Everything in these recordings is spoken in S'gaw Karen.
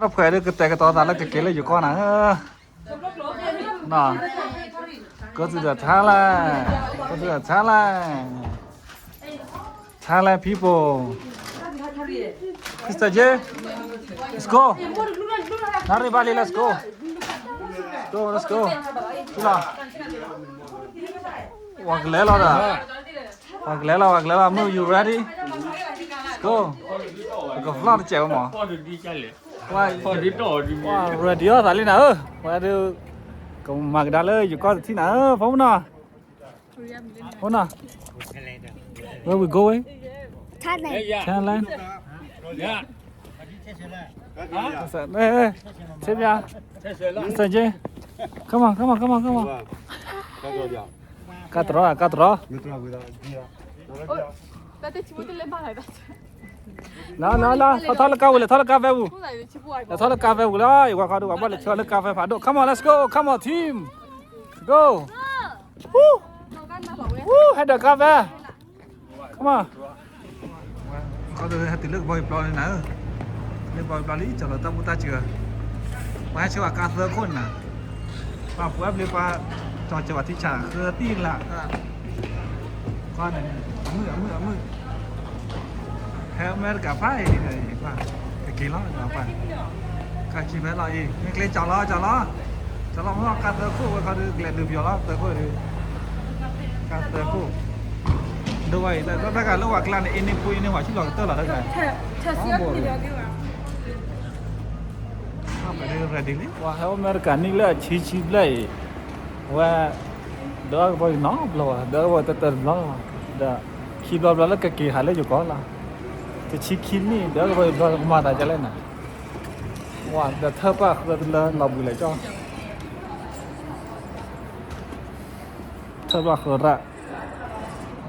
တၢ်ဖှဲးဒုးကတဲာ်ကတီၤသးလၢကက့ၤလၢယိၤကီၢ်နၤဧၢ, နီၤ, go to the Thailand, go to the Thailand, Thailand people, sister J, let's go, နၣ်ရံၣ်ဘၣ်လံ let's go, let's go, let's go, လီၤ, ဝဲကလဲၤလီၤဒီး ပှၤကလဲၤလီၤ ပှၤကလဲၤလီၤ မုၢ် you ready? Let's go. ပကဖျီၣ်တစဲးဝဲမး, ပှၤ ready အီၣ်သးလံနၤဧၢ, ပှၤဒုး ကမၤကဒါလၢယိၤကီၢ်တထံၣ်နၤဧၢ ဖိမုၣ်နီၤ, ဖိနီၤ, where we going? Thailand. Thailand. ဆ့ပြာ ဆ့ပြာ come on, come on, come on, come on, ကါတရီ ကါတရီ, လၢ လၢ လၢ ထီၣ်လၢကါဝံၤ လဲၤထီၣ်လၢကါဖဲပူၤ, လဲၤထီၣ်လၢကါဖဲပူၤလီၤ, ယဝဲခီဒုး ပှၤဘၣ်လဲၤထီၣ်လၢကါဖဲဖးဒိၣ်, come on, let's go, come on, team, go, ဟဲဒီးကါဖဲ ခီဒုးဟဲတုၤလၢကဘီယူၤပျီလံနၤဧၢ, လၢကဘီယူၤပျီလံ ကၠီၤလီၤတၢ်ဘူၣ်တၢ်စၢၤ, ပှၤဟဲဆှၢဝဲကါသၢခိၣ်န့ၣ်နၤ, ပှၤပှဲၤဘျ့ပှၤ ကၠီၤကၠီၤဘၣ်ထံဆၣ်ဃၢတံၢ်လၢ်, ခီန့ၣ် အမုၢ် အမုၢ် အမုၢ် ဟဲအမဲရကၤဖးအံၤန့ၣ် ကက့ၤလီၤ ပှၤ ကါခံဖဲလီၤအံၤ မ့ၢ်ကျဲကၠီၤလီၤ ကၠီၤလီၤ, ကၠီၤလီၤမ့ၢ်ကါသၢခိၣ်ဝဲခီဒုး ကလဲၤဒုးပယီၤလီၤ သၢခိၣ်ဒုး, ကါသၢခိၣ်, ဒိဝဲအံၤ တၢ်တၢ်ဂၤလၢပှၤကျါန့ၣ် အ့န့ၢ်ပူအ့န့ၢ်ဝၤဆံၣ်လီၤကတၢၢ်လီၤ တၢ်ဂၤ, ပှၤဟဲအိၣ်အမဲရကၤနံၣ်လၢအဆံဆံဘျဲၣ်အံၤ, အဝဲ ဒၢကဘီယူၤနီတဘျီဘၣ် ဒၢကဘီယူၤတၢတၢတဘျီလီၤ, ဒီးခံဘျီဘျီလၢကက့ၤဟးလၢယိၤကီၢ်လီၤ, တဆံခံနံၣ် ဒၢကဘီယူၤတဘျီကမၤသးဒ်လဲၣ်နၤ, ဝဲဒီးထၢၣ်ပာ်ဃၢတလၢလီၤဘှံးလဲၤကၠီၣ်, ထၢၣ်ပာ်ဃၢရၣ်,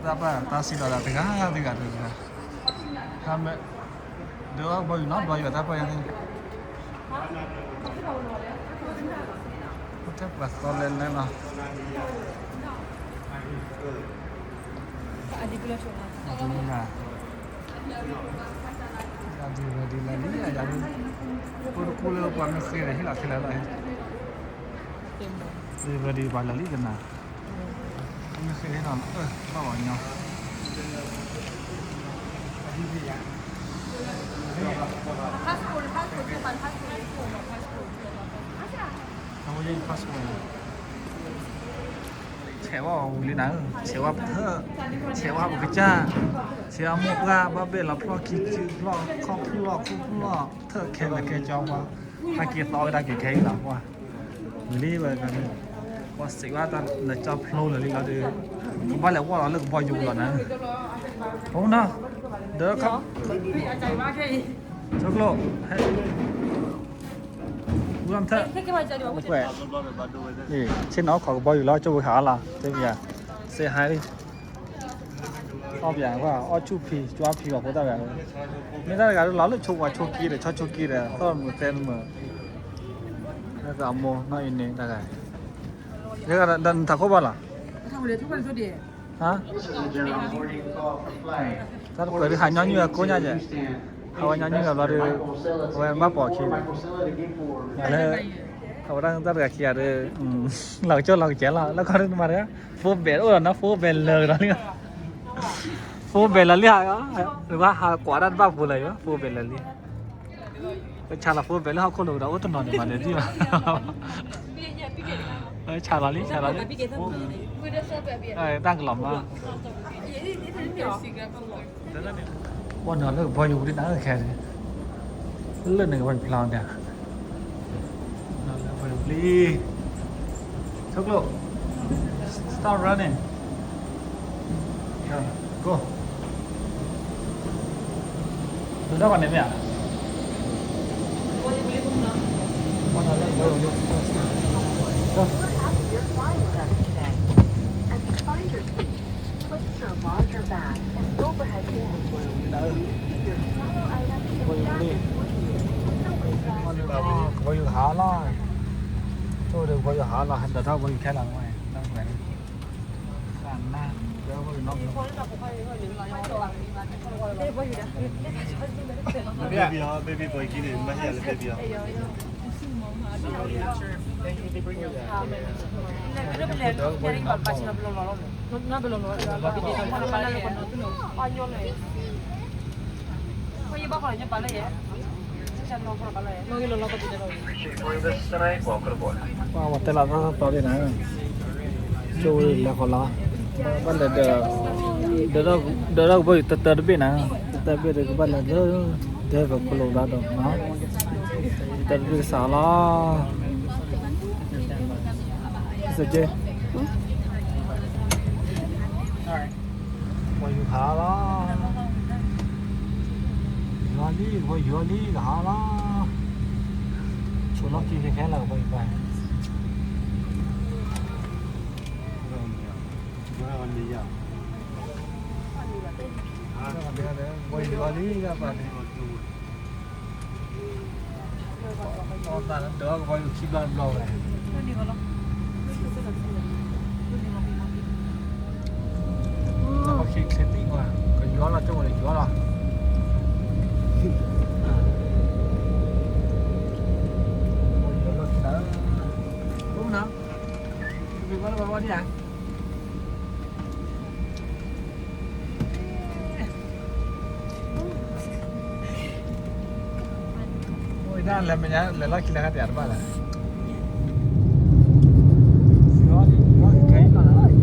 တၢ်ပာ်တၢ်စံးလီၤသးတဂၤတဂၤ, ဟဲမ့ၢ် ဒၢကဘီယူၤနီတဘျီယိၤတၢ်ပာ်ယၤန့ၣ်, ပှၤသီလဲၤလဲၤလီၤ, ယၤဒုး ready လၢလံ ယၤဒုး ပတကူလၢပှၤမ့ၢ်ဃ့ဒီးဟ့ၣ်လီၤခဲလၢာ်လီၤ, ဒုး ready ပှၤလၢလံကနၤ, မ့ၢ်ဃ့ဟ့ၣ်လီၤ ဘၣ်ပှၤကညီ passport, passport, passport, passport. ဆဲးဝါဝံၤလံနၤဧၢ, ဆဲးဝါပထၢၣ်, ဆဲးဝါပကစၢ်, ဆဲးဝါမိၢ်ပှၢ် ဘၣ်ဘ့ၣ်လီၤဖျီၣ်ခံစုဖျီၣ် ခီၣ်ဖျီၣ်ခိၣ်ဖျီၣ် ထၢၣ်ခဲလၢာ်ခဲဆ့ပှၤ, ဟဲက့ၤသီဝဲဒၣ်က့ၤခဲအံၤလီၤပှၤ, ဝံၤလံဝဲ, ပှၤစံးဝဲတၢ်လၢကၠီဖျိလၢာ်လံလီၤဒီး, ကဘၣ်လဲၤဝီၢ်လီၤလၢကဘီယူၤလီၤနၤ, ဖိနီၤ, ဒီးခီ ဆိကျိၣ်, ဟဲ ဝံၤထၢၣ်, ဆ့ၣ်နီၤ ခိးကဘီယူၤလီၤ ကၠိဝဲဟးလီၤ တဲပယၤ, စ့ဟါလံ, အီၣ်ပယၤ အီၣ်ဆူၣ်ဖံ ကၠွါဖံ ပှၤဖိသၣ်ပယၤ, မ့ၢ်တၢ်တဂၤလၢလီၤလၢဆိဝဲဆိက့ဒီး ဆီဆိက့ဒီး သီၣ်မုာ်သဲမုာ်, လၢသးမိၢ်နီၢ်အံၤန့ၣ်တၢ်ဂၤ, လၢဂၤဒီးနထးခိၣ်ဘၣ်လီၤ ဟါ တၢ်တပှဲၤဒုးဟးညီနုၢ်ဝဲကိးညါကဲ, ဟးဝဲညီနုၢ်ဝဲဘျီဒီး, အဝဲဘၣ်ပိာ်ခံ, လၢ, အဝဲဒၣ်တၢ်တဂၤခံဂၤဒီး, လီၤကကၠိလီၤကကဲလီၤ လၢခီဒုးမၤတဂၤ, ဖိဘဲးအိၣ်လီၤနီၤ ဖိဘဲးလၢာ်ဒီးလံ, ဖိဘဲးလၢာ်လံဟး, နကွၢ်ဟးကွၢ်တၢ်တဘၣ်ဖိလၢာ်, ဖိဘဲးလၢာ်လံ ပဆါလီၤဖိဘဲးလၢဟီၣ်ခိၣ်လိၤဒီး အိၣ်တနီၤန့ၣ်မးန့ၣ်ဒံးဘၣ်, ဆါလီၤလံ ဆါလီၤလံ, တၢ်ကလီၤမး, ပှၤနီၤလၢကဘီယူၤပူၤဒ်နၤခဲန့ၣ်, လၢန့ၣ်ကဘီယူၤဖျါအီၤဒၣ်, နီၤလၢကဘီယူၤပူၤလံ, ဆိကျိၣ်, stop running, go. ဒိးထီၣ်ပှၤန့ၣ်မ့ၢ်ဧါ, ကဘီယူၤဟးလီၤ, ဆိဒီးကဘီယူၤဟးလီၤ ဟဲဒီးထီၣ်ကဘီယူၤခဲလၢာ်ဝဲ, တၢ်ဝဲန့ၣ်, တၢ်နါ, baby อ๋อ baby boy กินเนี่ยไม่ใช่อะไร baby อ๋อ ပှၤတဲလီၤတၢ်သီသီဒ်နၤ, ကၠိဝဲလဲၤဃီလီၤ, ဘၣ်လဲၤဒီး, ဒီးဒီးကဘီယူၤတတၢတဘ့ၣ်နၤ, တတၢတဘ့ၣ်ဒီးကဘၣ်လဲၤလၢ, ဒဲကကျိၤဘျီဒီး, တတၢတဘ့ၣ်ကစးလီၤ, စက့ ပှၤယူၤဟးလီၤ, ယူၤလံ ပှၤယူၤလံကဟးလီၤ, ဆိလီၢ်ခံခဲခဲလၢာ်ပှၤယူၤပၢ်, ပှၤယူၤလံကပၢ်န့ၣ် တၢ်ဘၣ်ခံချ့သံကွၢ် ကယွၤလီၤ ကၠိဝဲန့ၣ်ယွၤလီၤ, ယွၤလီၤခံလၢ, မနုၤ, ဘၣ်လၢဘၣ်ဘၣ်ဒံးဧါ အိၣ်ဒၣ်လဲၤမဲာ်ညါ လဲၤလီၢ်ခံလၢခါတယၤတဘၣ်လဲၣ်, လၢတၢ်ကီၢ်ခဲလီၤနၤ,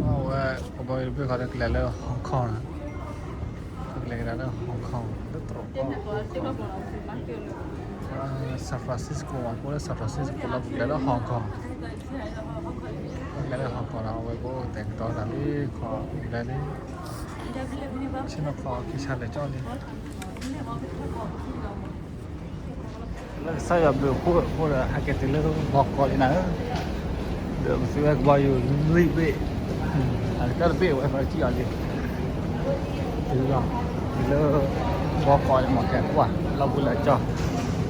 အဝဲ ပဘီယူၤတဘ့ၣ်ဃီဒီးကလဲၤလၢ Hong Kong န့ၣ်, ပကလဲၤကဒါလၢ Hong Kong လၢတရူးကီၢ် San Francisco မး, ပအိၣ်လၢ San Francisco မး, ပအိၣ်လၢ San Francisco လီၤ ပကလဲၤလၢ Hong Kong, ပကလဲၤလၢ Hong Kong ဒီး အဝဲပအိၣ်တဲာ်ကတီၤသးလံ ခီလဲၤလံ, ဆ့ၣ်နီၤခီက့ၤဆါလဲၤကၠီလံ, လၢကစၢ်ယွၤဘျုးအဃိဒီး ဟဲက့ၤတုၤလၢဘီကီးလံနၤဧၢ, ဒီးပသုဝဲကဘီယူၤလွံၢ်ဘ့ၣ်, အကတၢၢ်တဘ့ၣ်ဝဲဖဲကံၣ်အီၤလံ, တုၤလီၤ, တုၤလၢဘီကီးလံ မ့ၢ်ကဲကွၢ် လီၤဘှံးလီၤကၠီ,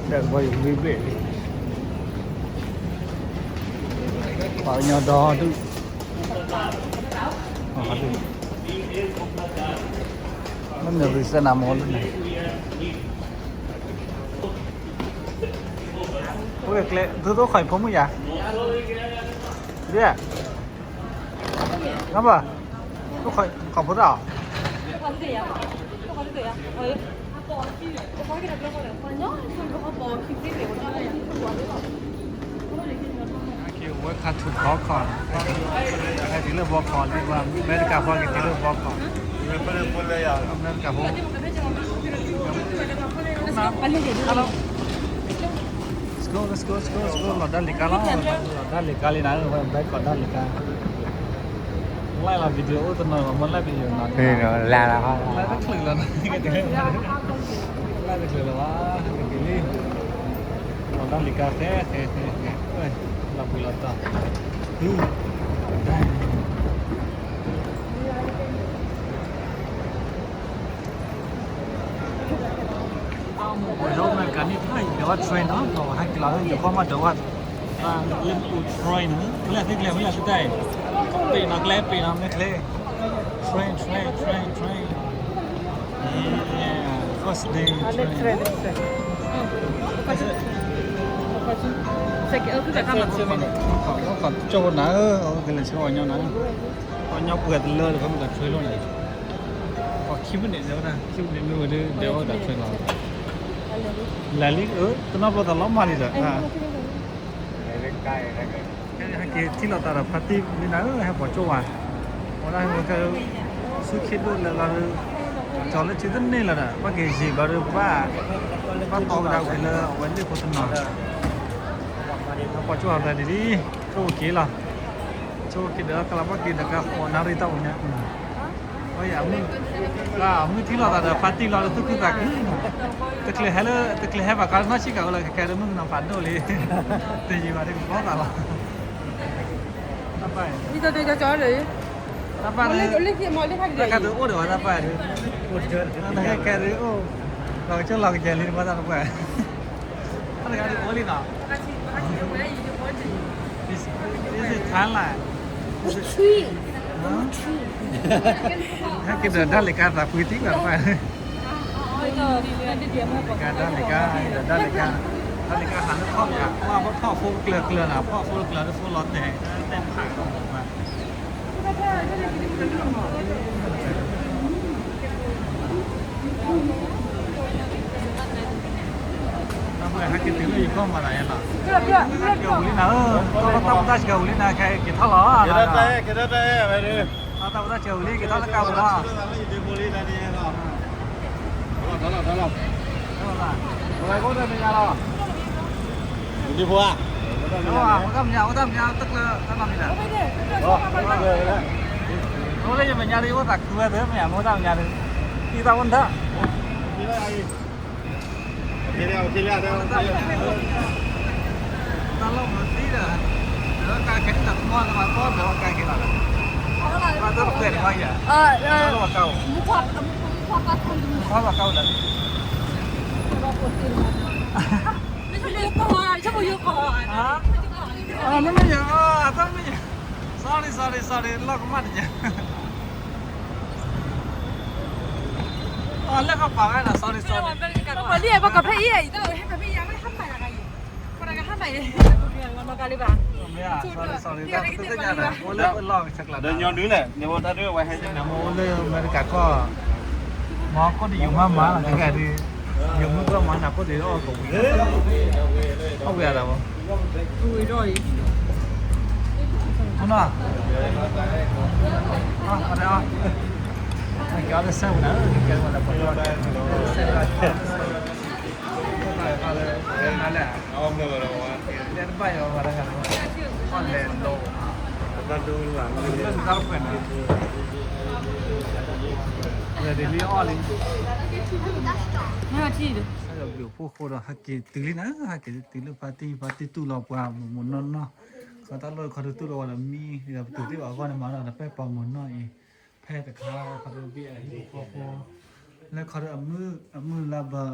ဒီးကဘီယူၤလွံၢ်ဘ့ၣ်လံ, ပှၤကညီဒီဒူၣ်, မ့ၢ်နုၤ reason နၤမ့ၢ်လၢန့ၣ် အိၣ်ကျဲ သုသိၣ်ခီၣ်ဖိမုၣ်ယၤ, ဒ်, နဘၣ်, သိၣ်ခီၣ်ဖိတၢ်အီၤ Okay, welcome to ဘီကီး, ဟဲတုၤလၢဘီကီးလံ, အမဲရကၤဖိက့ၤတုၤလၢဘီကီး, အမဲရကၤဖိ, Hello, let's go, let's go, let's go, let's go, လီၤဒါလံၤကါလီၤ, လီၤဒါလံၤကါလံနၤ, ဝဲဘီကီးဒါလံၤကါ လၢလီၤ video အိၣ်တနီၤမ့ၢ်လၢ video နီၤ, လၢတချုးလီၤနီၤ, လၢတချုးလီၤဘၣ်, လၢတချုးလီၤ, လီၤဒါလံၤကါ ဃဲဃဲဃဲဃဲ, လီၤပှံၤလီၤတီၤ, အမဲရကၤန့ၣ် တၢ်အံၤဒၢးဝဲ train နီၤ, ဟဲက့ၤလီၤ ယကီၢ်မးဒၢးဝဲ လၢပူၤ train န့ၣ် မ့ၢ်လၢသုကျဲ မ့ၢ်လၢသုတၢ်အံၤ ပ့ၤနီၤကျဲ ပ့ၤနီၤမ့ၢ်ချ့ train train train train, yeah, first day train, ကၠိနၤဧၢ, ကလဲၤဆၢအီၤညီနၤ, ပှၤညီပှဲၤတလၢဒီး ဖဲမ့ၢ်က train လီၤန့ၣ်, ပှၤခံမံးနံးဒၢးဝဲဒၣ် ခံမံးနံးမ့ၢ်ဝဲဒၣ် ဒၢးဝဲဒၣ် train လီၤ, လဲၤလံ, တနီၤဘျီသးလီၤမၢ်လံဒီး ဟဲက့ၤထံၣ်လိာ်သးဒီး ဖါတံၢ်လံနၤဧၢ, ဟဲပိာ်ကၠိဝဲ, အဝဲဒၣ်ဟဲဝဲခဲ ဆူခ့ဒိၣ်လၢလီၤဒီး ကၠီၤလၢထံတန့ၢ်လီၤဒီး ဘၣ်က့ၤယံာ်ဘျီဒီး ပဘၣ် ဘၣ်တီကဒါဝံၤလၢအဝဲလ့ၣ်ဖိတနီၤ, ပှၤကၠိအတၢ်ဒ်လံ, ကၠိက့ၤလီၤ, ကၠိက့ၤဒီးကလၤဘီက့ၤဒီးကဃိးနၣ်ရံၣ်တၢ်အိၣ်ညါ, အမုၢ်, အမုၢ်ထံၣ်လိာ်သးဒီး party လီၤဒီးသူၣ်ခုသးခု, တချုးဟဲလၢ တချုးဟဲဘၣ်ခါနီၢ်ဆံးကၤအိၣ်လၢခဲခဲဒီးမုၣ်ကနီၤဖးဒိၣ်လံ, တယံာ်ဘၣ်ဒီးကဘီသးလီၤ, တၢ်ပၢ်, တၢ်ပၢ်, တၢ်ခါဒုးအိၣ်ဒီးဝဲတၢ်ပၢ်ဒုး, တၢ်ခဲခဲဒုးအိၣ်, လီၤကကၠိလီၤကယဲၢ်လံတဘၣ်တၢ်တပၢ် တၢ်တဂၤဒုးအိၣ်လံနီၤ, This is Thailand. Huh? ဟဲက့ၤဒီးဒၣ်လံကါသးဖှံသံဘၣ်တပၢ်, ကါဒၣ်လံကါ, ဒၣ်လံကါ, ဒၣ်လံကါဟးလၢဖီၣ်ကါ, ဖီၣ်ဖိကျၢၤကျၢၤနီၤ, ဖီၣ်ဖိကျၢၤလၢဖိလီၤတဲာ်, တဲာ်ဖးကီးမး ဟဲက့ၤတုၤလၢယကီၢ်မၤသးယဲလီၤ, ဟဲက့ၤဝံၤလံနၤဧၢ, တၢ်ဖိတၢ်ဆှၢဝံၤလံနၤ, က့ၤထီၣ်လီၤ, တၢ်ဖိတၢ်ဆှၢဝံၤလံ က့ၤထီၣ်လၢကါပူၤလီၤ, အိၣ်တၢ်မညါ အိၣ်တၢ်မညါ တၢ်လီၤမံၤလၢ်, အိၣ်လၢယမဲာ်ညါဒ်အိၣ်သးခုဝဲသ့ၣ်မ့ၢ် အိၣ်တၢ်မညါဒ်, သံသးအိၣ်နထၢၣ် တၢ်လီၢ်မၤသံဒီး, ဒီးကါခဲန့ၣ်တၢ်ကမီၢ်လၢမၤကီၢ်ဒီးကါခဲလီၤ, ဘၣ်တၢ်ပှဲၤတခါယၤ, တၢ်လီၢ်ဘၣ်ကါအိၣ်, မုၢ်ထီၣ်ဘၣ်ကါအိၣ်လၢ, မ့ၢ်ယၤ, တမ့ၢ်ယၤ, sorry sorry sorry လီၢ်ကမၣ်တယၤ အလၢကပာ်ဝဲနီၤ sorry sorry လံ ပကဖဲအံၤ မ့ၢ် sorry sorry တၢ်သ့ၣ်ညါဒီး အိၣ်လၢလီၢ်ကဆဲးကျိးဒီး အိၣ်လၢအမဲရကၤကီၢ်, မၤခိၣ်တယိၤမးမးလီၤ ခဲကဲဒ်, ယိၤမုၢ်ပှၢ်မၤနၢ်ခိၣ်တယိၤအီၣ်ကဝံၤ, အီၣ်ဝံၤအါဒီး, အဝံၤဒီးအံၤ, မနီၤ, အီၣ်, ကဲအီၣ်လၢစဲဝဲနၤ, ကဲဝဲလၢပှၤကဲ, ကဲလၢ, လဲၤတဘၣ်ယီၤဝဲဒၣ်, အီၣ်လဲၤလိၤ, တၢ်ဒိၣ်လၢနတၢ်ပှဲၤနၤ, လဲၤဒ်လံအီၣ်လံ, မ့ၢ်ထံၣ်, ဘျုးဖှိၣ်ဃိဒီး ဟဲက့ၤတုၤလံနၤ, ဟဲက့ၤတုၤလၢ party, party တူၢ်လိာ်ပှၤမိၢ်မိၢ်နီၢ်နီၢ်, ခီတၢ်လီၢ်ခီဒုးတူၢ်လိာ်ဝဲဒီးမံ, ဒီးပတုာ်သ့ၣ်ဘၣ်အဂီၢ်န့ၣ် မၤဒီးတပဲၢ်ပှၤမိၢ်နီၢ်အံၤ, ဖဲတခါခီဒုးဘ့ၣ်အဟံၣ်ဖိဃီဖိ, လၢခီဒုးအမုၢ်, အမုၢ်လါဘၢ,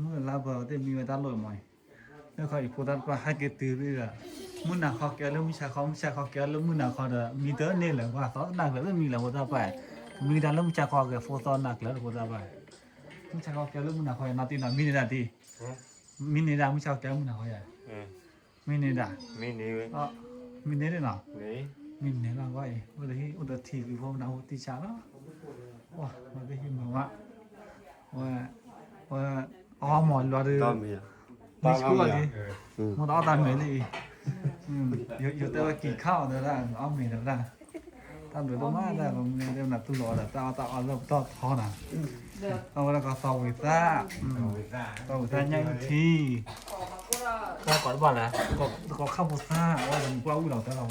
မုၢ်လါဘၢသ့ၣ်မံဝဲတၢ်လီၢ်မးအံၤ, လၢခီအံၤဖိသၣ်တဖၣ်ဟဲက့ၤတုၤလံဒီး, မုၢ်နၤခီကဲလၢမုၢ်ဆါခီ, မုၢ်ဆါခီကဲလၢမုၢ်နၤခီဒီး မံတန့ၢ်လၢၤ ပှၤသီနၢ်ကျၢၤလၢမံလၢၤဖိသၣ်တဖၣ်, မံတၢ်လၢမုၢ်ဆါခီကဲဖိသီနၢ်ကျၢၤလၢဖိသၣ်တဖၣ်, မုၢ်ဆါခီကဲလၢမုၢ်နၤခီယၤ နၤတံၢ်နီၤ မံန့ၢ်ဒၣ်, မံန့ၢ်ဒၣ် မုၢ်ဆါခီကဲလၢမုၢ်နၤခီယၤ, မံန့ၢ်ဒၣ် မံန့ၢ်ဒၣ်, မံန့ၢ်လီၤ, မံန့ၢ်လီၤကွၢ်အံၤ အိၣ်ဒီးထံဂုၤဖိနၢ်ဟူသံဆါလီၤ, ဝဲသ့ၣ်ဟံးမၤဝဲ, ဝဲ, ဝဲ, အီမီၢ်လီၤဒီး, မံဆူၣ်လီၤလံ, မိၢ်တအီၣ်တၢ်မဲာ်လံအံၤ, ယတဲဝဲကံၤခါအီၤတဲဝဲဒၣ် အီၣ်မဲာ်တဲဝဲဒၣ်, တၢ်ဘျုးဒိၣ်မးတၢ် ပမ့ၢ်တဲနၤတူၢ်လိာ်အီၤဒီး တၢ်အီၣ်တၢ်အီလၢပတီၢ်ထီနၤ, အဝဲဒၣ်ကီးသီဝံၤသၣ်, သီဝံၤသၣ်ညၣ်အုၣ်ထံ, တၢ်ကိးတဘၣ်လဲၣ်, တကိးခၣ်ဖိသၣ် အဝဲဒၣ်မုၢ်ပှၢ်ဝံၤလီၤတဲလီၤဝဲ,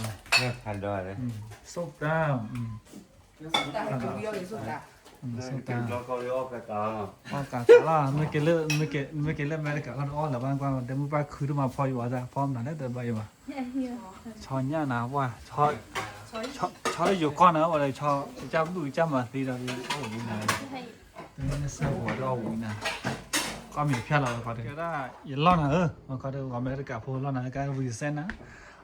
ဆိၣ်တၢ်, ဆိၣ်တၢ်, အီၣ်ကးသးလီၤ, မ့ၢ်က့ၤလၢအမဲရကၤလီၤ အီၣ်လၢၤဘၣ်ကွၢ် ဒဲမုၢ်ပှၢ်ခုတမၤဖီယံၤဝဲဒၣ် ဖီမနုၤလဲၣ်တဘၣ်ယံၤဘၣ်, ဆီညၣ်နၤ ပှၢ်, ဆီလၢယိၤကီၢ်နၤ ဝဲဒီး ဆီကစၢ်ဘျုးကစၢ်မၤသံဒီး အအိၣ်လံနၤ, တမ့ၢ်လၢစဲဝဲဒီးအဝံၤနၤ, ကီၢ်မံၤဖၠၣ်လီၤဝဲခီဒီး ယလီၢ်နၤဧၢ, ခီဒီး အမဲရကၤဖိလီၢ်နၤ က reset နၤ,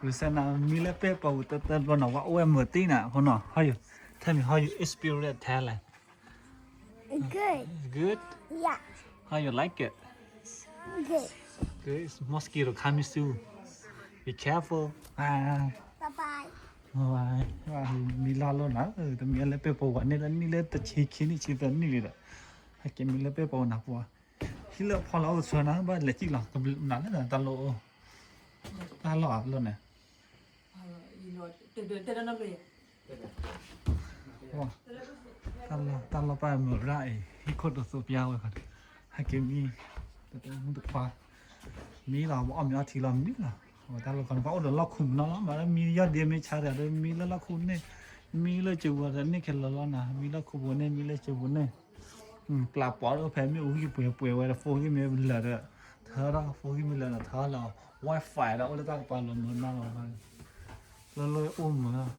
reset နၤ မံလၢပဲၢ်ပှၤဝံၤတၢ်တၢ်ဘျီနီၤ ဝဲအိၣ်ဝဲမုာ်တံၢ်နၤ အဃိနီၤ how you, tell me how you experience Thailand. Good. Good? Yeah. How you like it? Good. Good. Mosquito coming soon. Be careful. Bye. Bye-bye. Bye-bye. မံလီၢ်လီၢ်နၤ, တမံၤလၢပဲၢ်ပဝဲန့ၣ်လၢနံၣ်လၢတဆံခံနံၣ်ဆံသၢနံၣ်လံဒီး, ဟဲက့ၤမံလၢပဲၢ်ပဝဲနၤပှၤ, ဟံၣ်လၢဖီလီၤအိၣ်တဆၢနၤ ဘၣ်လဲၤကံၣ်လီၤ ကဘျုးနၤလၢတၢ်လီၢ်, တၢ်လီၢ်အလီၢ်န့ၣ် တၢ်လီၢ်ပၢ်မုၢ်ရၣ်အံၤ ဟံၣ်ခိၣ်တသိးပျါဝဲခီ, ဟဲက့ၤမံ, တမုၢ်တခွါ, မံလီၤ ပအီၣ်မ့ၤအီထံလီၤမံလီၤ. အဝဲတၢ်လီၤကီန့ၣ် ပှၤအိၣ်ဒီးလီၢ်ခူၣ်မနီၤလီၤ မ့ၢ်လၢမံယီၢ်ဒ့မ့ၢ်ဆါတဂၤဒီး မံလၢလီၢ်ခူၣ်န့ၣ်, မံလၢစၢၤပူၤန့ၣ်ခဲလၢာ်လီၤနၤ, မံလီၢ်ခူၣ်ပူၤန့ၣ် မံလၢစၢၤပူၤန့ၣ်, ပျၢ်ပိာ်ဒီးဖဲမ့ၣ်အူဟံၣ်ပှဲၤပှဲၤဝဲဒီး ဖိဟံၣ်မ့ၢ်လၢာ်ဒီး ထၢထီၣ် ဖိဟံၣ်မ့ၢ်လၢာ်ဒီးထၢလီၤ Wi-Fi ဒီးအိၣ်လၢတၢ်ကပၤလီၤမၢနီၤလီၤ. လၢလၢအိၣ်မး